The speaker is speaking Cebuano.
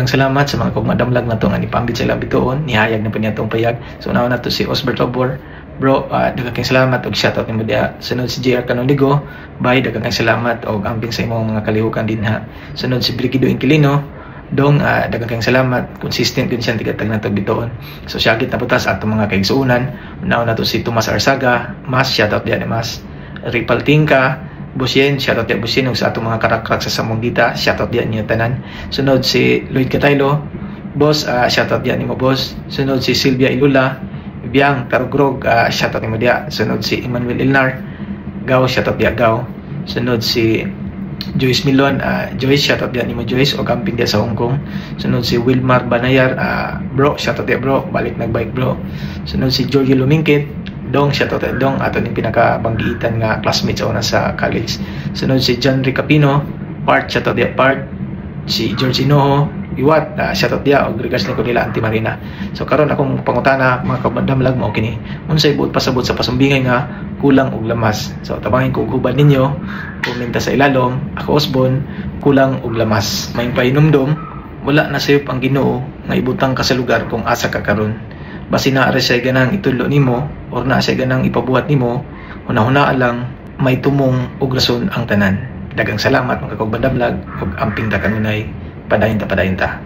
Salamat sa mga kaugmadamlag nato nga nipambit sa ilang bituon, nihayag na po niya atong payag. So una nato si Osbert Obor. Bro, daghang kayong salamat og shoutout nimo diha. Sunod si JR Canonigo, bye, daghang kayong salamat og amping sa imong mga kalihukan dinha. Sunod si Brigido Inquilino, dong, daghang kayong salamat, consistent gyud siya tigatag nato bituon. So syagit na po ta sa atong mga kaigsuonan. Una nato si Tomas Arsaga, mas shoutout diha ni Mas. Ripal Tingka, Busyen, shoutout diha Busyen, ug sa atong mga karakrak sa Samonggita, shoutout diha niyo tanan. Sunod si Lloyd Cataylo, boss, shoutout diha nimo, boss. Sunod si Silvia Ilula, Biang Tarugrog, shoutout nimo diha. Sunod si Emmanuel Ilnar, Gaw, shoutout diha Gaw. Sunod si Joyce Milon, Joyce, shoutout diha nimo Joyce o camping diha sa Hong Kong. Sunod si Wilmar Banayar, bro, shoutout diha bro, balik nagbike, bro. Sunod si Giorgio Lumingkit, Dong, shoutout diha Dong, ato ning pinakabanggiitan nga classmate sa una sa college. Sunod si John Ricapino, part, shoutout diha part. Si George Inoho, Iwat, shoutout diha og regards ni ko nila Auntie Marina. So karon akong pangutana, mga kabandamlag, mao kini. Unsay buot pasabot sa pasumbingay nga kulang og lamas? So tabangin ko og hubad ninyo, komenta sa ilalom, ako Osbon, kulang og lamas. May pahinumdom, wala na sayop ang Ginoo nga ibutang ka sa lugar kung asa ka karon. Basi naa ra siya ganang itudlo nimo or naa siya ganang ipabuhat nimo, hunahunaa lang may tumong og rason ang tanan. Daghang salamat, mga kaugmandamlag, ug amping ta kanunay. Padayon ta, padayon ta.